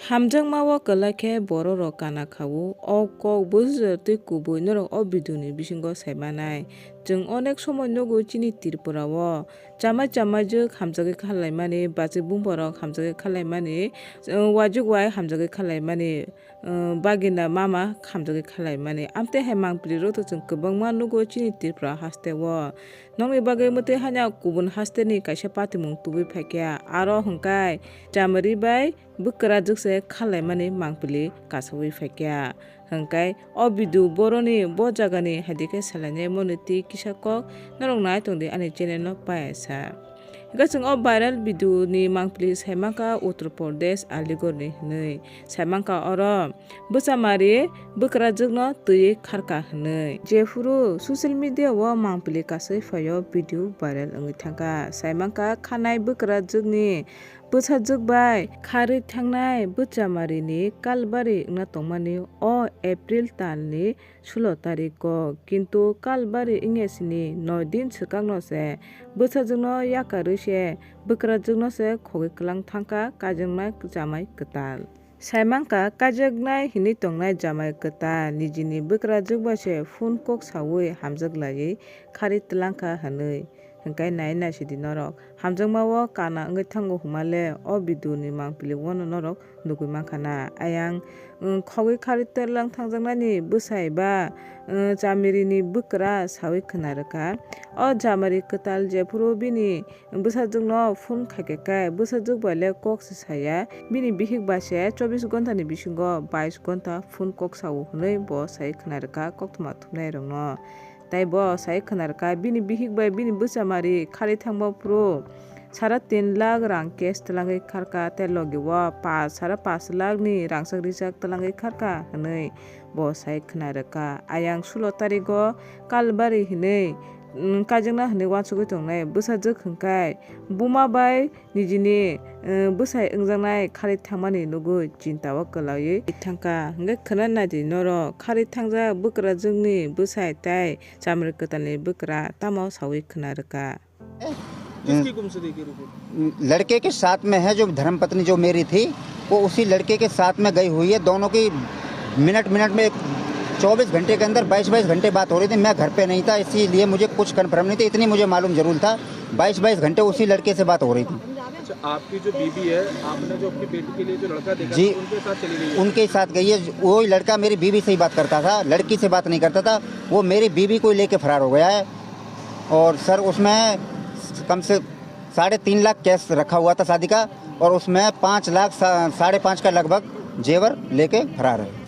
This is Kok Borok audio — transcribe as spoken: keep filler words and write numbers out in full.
Hamjakma o kwlai khe borok rok kana kha o. O kok bwswk tei kubui norok o video ni bisingo sai manai. Chwng onek somoi nugo chini Tripura o chamai chamai jwk hamjagwi kha laimani, bachwi bumbo rok hamjagwi kha laimani, chwng wajwk wai hamjagwi kha laimani, uh, bagina mama hamjagwi kha laimani. Amtwi hai mangpili rok to chwng kwbangma nugo chini Tripura haste o. Nokni bagwi mwtwi hanya kubun haste ni kaisa patimung tubui phaikha. Aro hwnkhe chamari bai bwkrajwk se kha laimani mangpili kasaui phaikha. Hwnkhe o video boroni bo jagani haidikhe salainai moni twi kisa kok norok nai tongdi ani channel no paiasa. Hwnkhe chwng o viral video ni mangpili saimankha Uttar Pradesh Aligarh ni hwnwi. Saimankha oro bwchamari bwkrajwkno twiwi kharkha hwnwi. Jephuru social media o mangpili kasui phaio video viral wngwi thangkha. Saimankha khanai bwkrajwkni bwsajwk bai kharwi thangnai bwchamarini kalbari wngna tongmani o April talni sulo tariko, kintu kalbari wngya sini noi din swkangno se bwsajwkno yakarwi se bwkrajwkno se khogwi kwlang thangkha kaijaknai chamai kwtal. Saimankha kaijaknai hinwi tongnai chamai kwtal nijini bwkrajwk bai se phone kok saui hamjak laiwi kharwi twlangkha hwnwi. Hwnkhe nai naisidi norok. Hamjakma o kana wngwi thango hwnmale o video ni mangpili wano norok nugwi mankha na. Ayang, mm, khogwi kharwi twlang thangjaknani bwsai ba, mm, chamiri ni bwkra saui khna rwkha. O chamari kwtal jephuru bini bwsajwkno phone khaikha khe bwsajwk bai le kok se saya. Bini bihik bai se chobbish ghonta ni bisingo bais ghonta phone kok sao hwnwi bo sai khna rwkha koktwma thumnai rokno. Tai bo sai khna rwkha, bini bihik bai bini bwchamari kharwi thangma phuru sara tin lakh rang cash twlangwi kharkha, tei logi o pash, sara pash lakh ni rangchak rijak twlangwi kharkha hwnwi bo sai khna rwkha. Ayang sulo tarigo Kalbari hwnwi, mm, kaijakna hwnwi uansugwi tongnai bwsajwk hwnkhe buma bai nijini, eh, bwsai wngjaknai kharwi thangmani nugwi chinta o kwlaiwi thangkha. Hwnkhe khwna naidi norok, kharwi thangjak bwkrajwkni bwsai tei chamari kwtalni bwkra tamo saui khwna rwkha. किसकी गुमशुदगी की रिपोर्ट? लड़के के साथ में है, जो धर्मपत्नी जो मेरी थी, वो उसी लड़के के साथ में गई हुई है। दोनों की मिनट मिनट में, चौबीस घंटे के अंदर बाईस बाईस घंटे बात हो रही थी। मैं घर पे नहीं था, इसीलिए मुझे कुछ कन्फर्म नहीं था। इतनी मुझे मालूम जरूर था, बाईस बाईस घंटे उसी लड़के से बात हो रही थी। अच्छा, आपकी जो बीवी है, आपने जो अपनी बेटी के लिए जो लड़का देखा जी, था, उनके साथ चली गई है? उनके साथ गई है। वही लड़का मेरी बीवी से ही बात करता था, लड़की से बात नहीं करता था। वो मेरी बीवी को लेके फरार हो गया है। और सर, उसमें कम से साढ़े तीन लाख कैश रखा हुआ था शादी का, और उसमें पाँच लाख सा-, साढ़े पाँच का लगभग जेवर लेके फरार है।